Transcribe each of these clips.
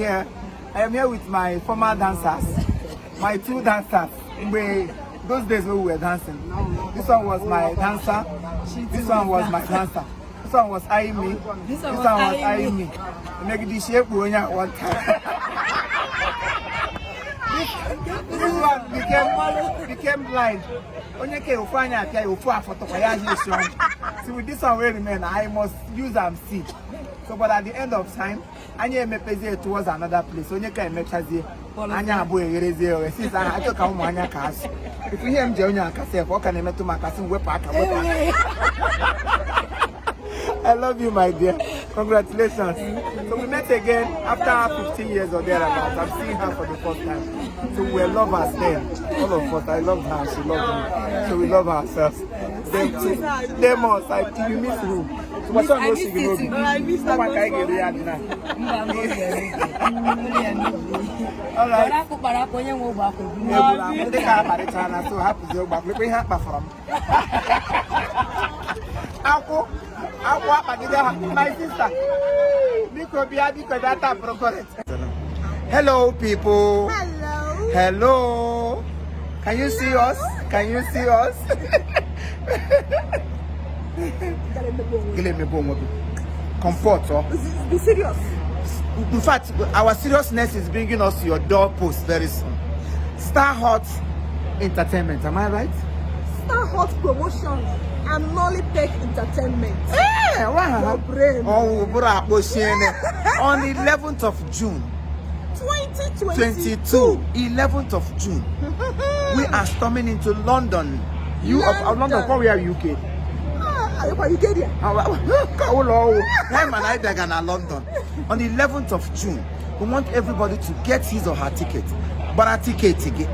here. I am here with my former dancers, my two dancers. Mgbe those days when we were dancing. This one was my dancer. This one was my dancer. This one was eyeing me. This one was eyeing me. Megide isi ekpu onye at one time. This one became blind. Onye ke ofu anya apịa ya ofu afọtọkwa ya ahịa esi ọnwụ. See, with this one wey remain, I must use am see. So, but at the end of time, anya emepezie towards another place. Onye ka emechazie anya abụọ egherezie oghe. Since ahụ achọ ka ụmụ anya ka azụ. Ifu ihe m ji onye aka sef, ọ ka na-emetụ m aka sị m wepụ aka, wepụ aka. I love you, my dear. Congratulations. So we met again after 15 years or thereabouts. I'm seeing her for the first time. So we were lovers then. All of us. I loved her. She loved me. So we love ourselves. Them too. Them us. I, you miss who? So what's on those you know? I miss All right. Akpụkpara akwa onye nwe ogbe akwa ebu. Egburu ahụ ndị ka akparịchara na so hapụzie ogbe akwụ lekwa ihe akpafọrọ m akwụ akwụ akpagide ha. My sister, biko bịa, biko bịa tapụrụ correct. Hello, people. Hello. Hello, can you see us? Can you see us? Gịnị emebe onwe gị? Comfort ọ. Be serious. In fact, our seriousness is bringing us to your doorpost very soon. Star Hot Entertainment, am I right? Star Hot Promotions and Nollytech Entertainment. Yeah, wow. Your brain. Oh, bụrụ akpọchiene. On the 11th of June, 2022. 22, 11th of June, we are storming into London. You of London, London. where are UK? Ah, ayọkwa UK there. Ka ụlọ ọwụ. Hey, man, I bịaga na London. On the 11th of June, we want everybody to get his or her ticket. Gbara ticket gị.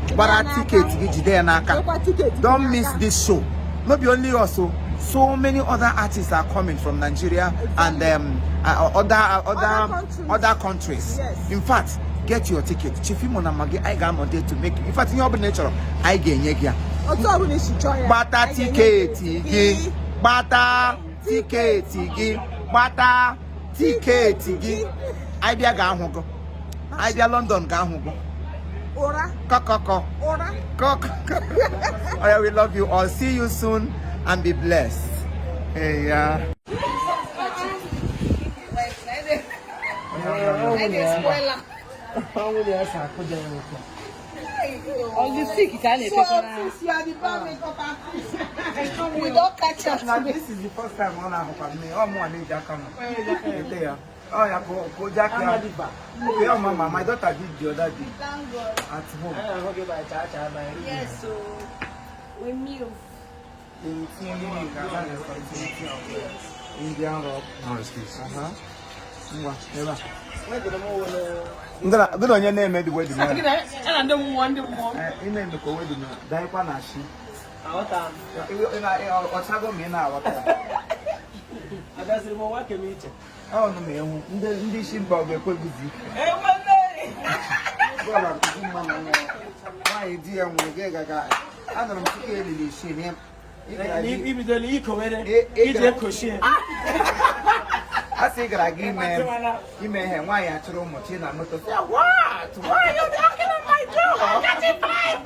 Gbara ticket gị, jide ya n'aka. Ayọkwa ticket gị Don't n'aka. Miss this show. Not be only us, oh, so many other artists are coming from Nigeria and other Other countries. Other countries. Yes. In fact, get your ticket. Chief Imo na Maggi, anyị ga-anọ there to make. In fact, ihe ọ bụla ị chọrọ, anyị ga-enye gị ya. Otu ọbụla isi chọọ ya. Gbata Anyị ga-enye ticket gị. Gbata ticket gị. Gbata ticket gị. Anyị bịa ga-ahụ gị. Anyị bịa London ga-ahụ gị. Ụra. Kọkọkọ. Ụra. Kọkọkọ. Oh yeah, we love you all. See you soon and be blessed. Hey, yeah. Ọ ka a na-etekwa na Since you are the bad makeup artist, we don catch up. Now this is the first time ọ na-ahụkwa m. Ọ mụnwa na-eji aka m ete ya. Ọ ya ka o ji aka ya. Okay, oh mama, my daughter did the other day Thank God. At home. Yes, so we move. Indian rock. Ngwa, ebe a. Gị na onye na-eme the wedding Gị na ya na ndị mmụọ, ndị mmụọ. Ị na-eme ka wedding daịkwa na shi. Aghọta m. Ọchago ma ị na-aghọta ya. Abịaziri m ụwa kem iche. Ọ nụ ma ịhụ ndị isi mba ọ ga-ekwe gị ike. Bọọlụ akụzi mma na nwa nwaanyị di ya nwụrụ gị gaga anụrụ m tupu elili isii na ị gara gị Ibidola ikowere ị iji ekochie. A sị ị gara gị ime ihe nwaanyị achụrụ ụmụ chi na moto sị ya, "What? Why are you knocking on my door?" I'm getting fired.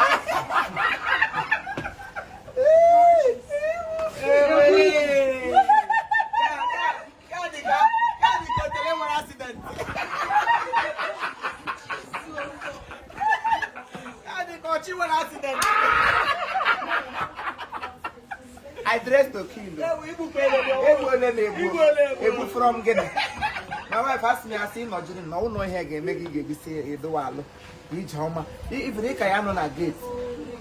I dress to kill. Egbu ole na-egbu egbu from gịnị? My wife asked me, asị nọjiri na ụlọ ihe ga-eme gị ga-egisi edowe alụ ije ọma ifere ịka ya nọ na gate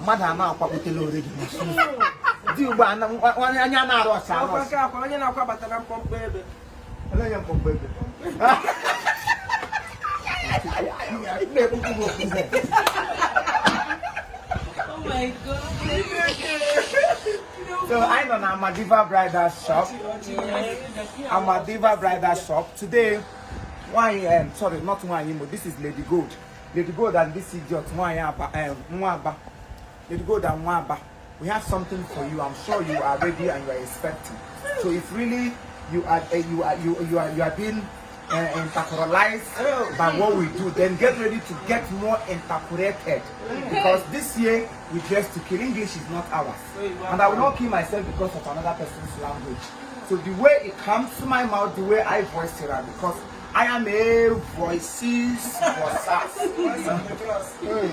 mmadụ anọ akwakputela already dị ugbu a anya na-arụ ọcha arụ Akwa ọcha. nke akwa onye na-akwabata na mkpọmkpọ ebe. Ele onye mkpọmkpọ ebe. Na-ekpukwu m okpu. Oh my God. So I know na Amadiva Bridal Shop. Amadiva Bridal Shop. Today, why sorry, not Nwanyi Imo. This is Lady Gold. Lady Gold and this idiot Nwanyi Aba, Nwaba. Lady Gold and Nwaba. We have something for you. I'm sure you are ready and you are expecting. So if really you are you are you you are you are being interculturalized by what we do, then get ready to get more intercurated. Because this year we dress to kill. English is not ours. And I will not kill myself because of another person's language. So the way it comes to my mouth, the way I voice it out, because I am a voices voices. Voice of the cross. Hey,